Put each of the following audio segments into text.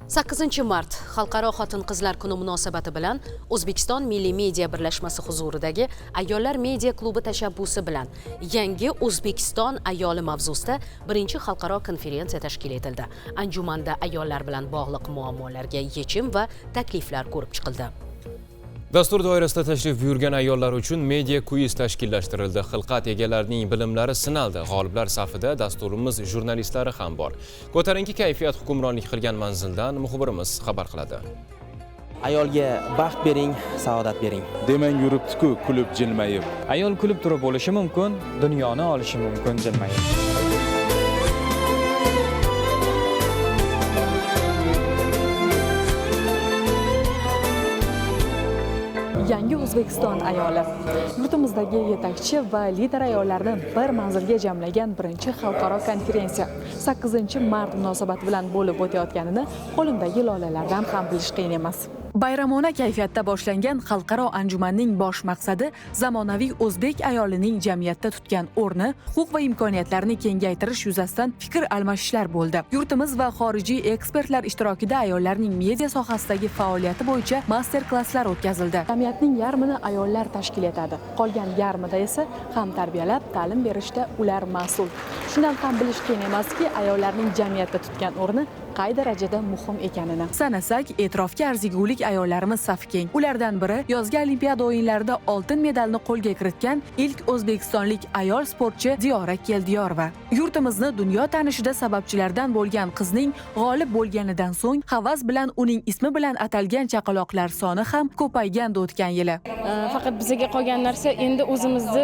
8 mart Xalqaro xotin-qizlar kuni munosabati bilan O'zbekiston Milliy media birlashmasi huzuridagi Ayollar media klubi tashabbusi bilan "Yangi O'zbekiston ayoli" mavzusida birinchi xalqaro konferensiya tashkil etildi. Anjumanda ayollar bilan bog'liq muammolarga yechim va takliflar ko'rib chiqildi. Dastur doirasida tashrif buyurgan ayollar uchun media kuiz tashkillashtirildi. Xilqat egalarining bilimlari sinaldi. G'oliblar safida dasturimiz jurnalistlari ham bor. Ko'tarinki kayfiyat hukmronlik qilgan manzildan muxbirimiz xabar qiladi. Ayolga baxt bering, saodat bering. Demang yuribdi-ku kulib jilmayib. Ayol kulib turib bo'lishi mumkin, dunyoni olishi mumkin jilmayib. Yangi O'zbekiston ayoli. Yurtimizdagi yetakchi va lider ayollarni bir manzilga jamlagan birinchi xalqaro konferensiya 8 mart munosabati bilan bo'lib o'tayotganini qo'limdagi lolalardan ham bilish qiyin emas. Bayramona kayfiyatda boshlangan xalqaro anjumanning bosh maqsadi zamonaviy o'zbek ayolining jamiyatda tutgan o'rni, huquq va imkoniyatlarini kengaytirish yuzasidan fikr almashishlar bo'ldi. Yurtimiz va xorijiy ekspertlar ishtirokida ayollarning media sohasidagi faoliyati bo'yicha master klasslar o'tkazildi. Jamiyatning yarmini ayollar tashkil etadi. Qolgan yarmida esa ham tarbiyalab, ta'lim berishda ular mas'ul. Shundan ham bilish qiyin emaski, ayollarning jamiyatda tutgan o'rni qay darajada muhim ekanini. Sanasak, e'tirofga arzigulik ayollarimiz safi keng. Ulardan biri yozgi Olimpiada o'yinlarida oltin medalni qo'lga kiritgan ilk o'zbekistonlik ayol sportchi Diyora Keldiyorova. Yurtimizni dunyo tanishida sababchilardan bo'lgan qizning g'olib bo'lganidan so'ng havas bilan uning ismi bilan atalgan chaqaloqlar soni ham ko'paygandi o'tgan yili. Faqat bizga qolgan narsa endi o'zimizni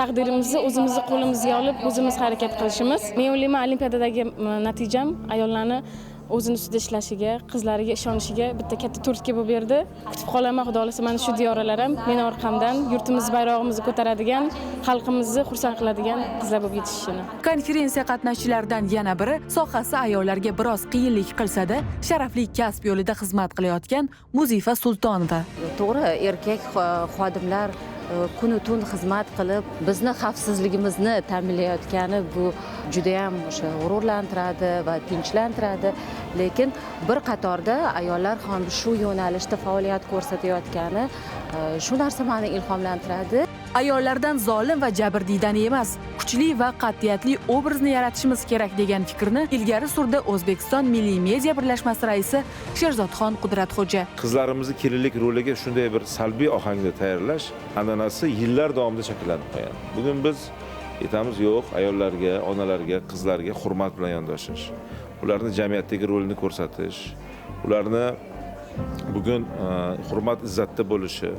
taqdirimizni o'zimizni qo'limizga olib, o'zimiz harakat qilishimiz. Men o'ylayman, olimpiadadagi natijam ayollarni o'zini ustida ishlashiga, qizlariga ishonishiga bitta katta turtki bo'lib berdi. Kutib qolaman, Xudo xohlasa, mana shu Diyoralar ham meni orqamdan yurtimiz bayrog'imizni ko'taradigan, xalqimizni xursand qiladigan qizlar bo'lib yetishishini. Konferensiya qatnashchilaridan yana biri sohasi ayollarga biroz qiyinlik qilsa-da, sharafli kasb yo'lida xizmat qilayotgan Muzifa Sultonova. To'g'ri, erkak xodimlar kunu tun xizmat qilib, bizni xavfsizligimizni ta'minlayotgani, bu judayam o'sha g'ururlantiradi va tinchlantiradi, lekin bir qatorda ayollar ham shu yo'nalishda faoliyat ko'rsatayotgani, shu narsa mani ilhomlantiradi. Ayollardan zolim va jabrdiydani emas, kuchli va qat'iyatli obrazni yaratishimiz kerak degan fikrni ilgari surdi O'zbekiston Milliy media birlashmasi raisi Sherzodxon Qudratxo'ja. Qizlarimizni kelinlik roliga shunday bir salbiy ohangda tayyorlash an'anasi yillar davomida shakllanib qolgan. Bugun biz aytamiz, yo'q, ayollarga, onalarga, qizlarga hurmat bilan yondashish, ularni jamiyatdagi rolini ko'rsatish, ularni bugun hurmat izzatda bo'lishi,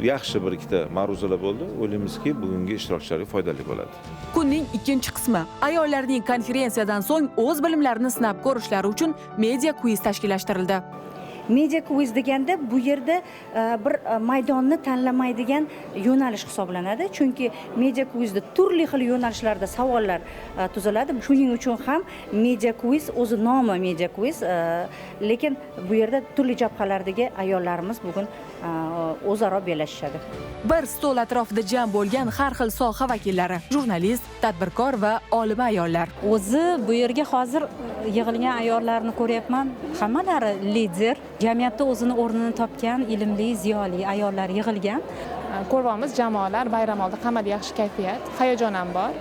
yaxshi bir ikkita ma'ruzalar bo'ldi. O'ylaymizki, bugungi ishtirokchilarga foydali bo'ladi. Kunning ikkinchi qismi ayollarning konferensiyadan so'ng o'z bilimlarini sinab ko'rishlari uchun media kuiz tashkillashtirildi. Media kuiz deganda bu yerda bir maydonni tanlamaydigan yo'nalish hisoblanadi, chunki media kuizda turli xil yo'nalishlarda savollar tuziladi. Shuning uchun ham media kuiz, o'zi nomi media kuiz, lekin bu yerda turli jabhalardagi ayollarimiz bugun o'zaro bellashishadi. Bir stol atrofida jam bo'lgan har xil soha vakillari, jurnalist, tadbirkor va olima ayollar. O'zi bu yerga hozir yig'ilgan ayollarni ko'ryapman, hammalari lider, jamiyatda o'zini o'rnini topgan ilmli, ziyoli ayollar yig'ilgan. Ko'ryapmiz, jamoalar bayram oldi, hammada yaxshi kayfiyat, hayajon ham bor.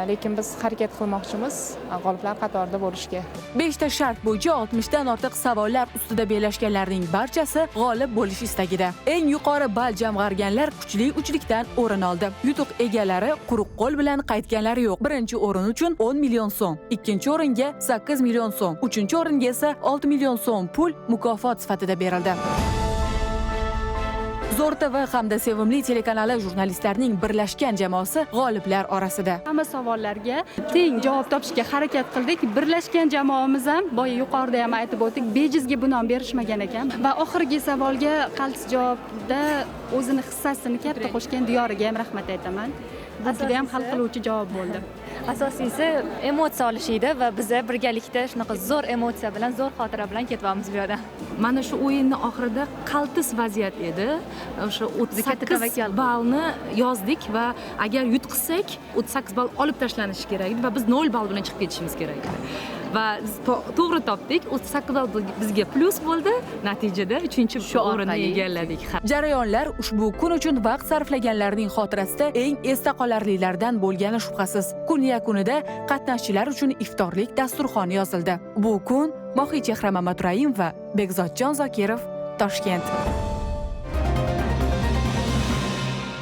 Lekin biz harakat qilmoqchimiz g'oliblar qatorida bo'lishga. 5 ta shart bo'yicha 60 dan ortiq savollar ustida bellashganlarning barchasi g'olib bo'lish istagida. Eng yuqori ball jamg'arganlar kuchli uchlikdan o'rin oldi. Yutuq egalari quruq qo'l bilan qaytganlari yo'q. Birinchi o'rin uchun 10 million so'm, ikkinchi o'ringa 8 million so'm, uchinchi o'ringa esa 6 million so'm pul mukofot sifatida berildi. Zo'r TV hamda Sevimli telekanali jurnalistlarining birlashgan jamoasi g'oliblar orasida. Hamma savollarga teng javob topishga harakat qildik. Birlashgan jamoamiz ham, boya yuqorida ham aytib o'tdik, bejizga bu nom berishmagan ekan. Va oxirgi savolga qals javobda o'zini hissasini katta qo'shgan Diyoraga ham rahmat aytaman. Bu juda ham hal qiluvchi javob bo'ldi. Asosiysi emotsiya olish edi va biza birgalikda shunaqa zo'r emotsiya bilan, zo'r xotira bilan ketyapmiz bu yerdan. Mana shu o'yinni oxirida qaltis vaziyat edi. O'sha 38 ballni yozdik va agar yutqizsak 38 ball olib tashlanishi kerak edi va biz 0 ball bilan chiqib ketishimiz kerak edi. Va biz to'g'ri topdik. 38 ball bizga plyus bo'ldi. Natijada 3-chi o'rinni egalladik. Jarayonlar ushbu kun uchun vaqt sarflaganlarning xotirasida eng esda qolarlilardan bo'lgani shubhasiz. Kun yakunida qatnashchilar uchun iftorlik dasturxoni yozildi. Bu kun Mohichehra Mamaturaimova, Bekzodjon Zokirov, Toshkent.